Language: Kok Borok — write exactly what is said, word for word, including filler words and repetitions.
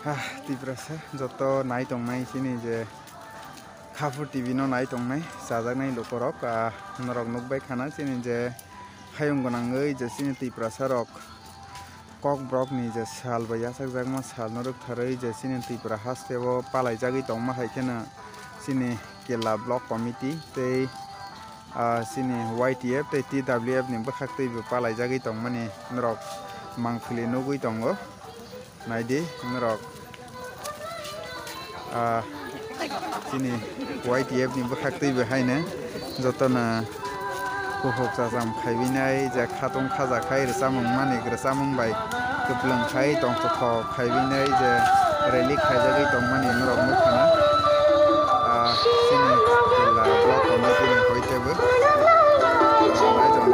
Ah, Tiprasa joto nai tongnai chini je Khapur T V no nai tongnai chajaknai lukorok, ah, norok nukbai khana chini je hayung gwnangwi je chini Tiprasa rok Kokborok ni je sal bai yachakjakma sal no rwktharwi je chini Tripura haste o palaijagwi tongma hai kheno chini Kela Block Committee tei, ah, chini Y T F tei T W F ni bwkhak twi bo palaijagwi tongmani norok mangpili nugwi tongo. Naidi norok, ah, chini Y T F ni bwkhak twi bo haino jotono kuphuk chacham khaibinai je khatung khaja khai rwchamung mani rwchamung bai kwplwng khai tongthok khaibinai je rally khaijagwi tongmani norok nukha na. Ah, chini Kela Block Committee ni hoi teibo, ah, raijak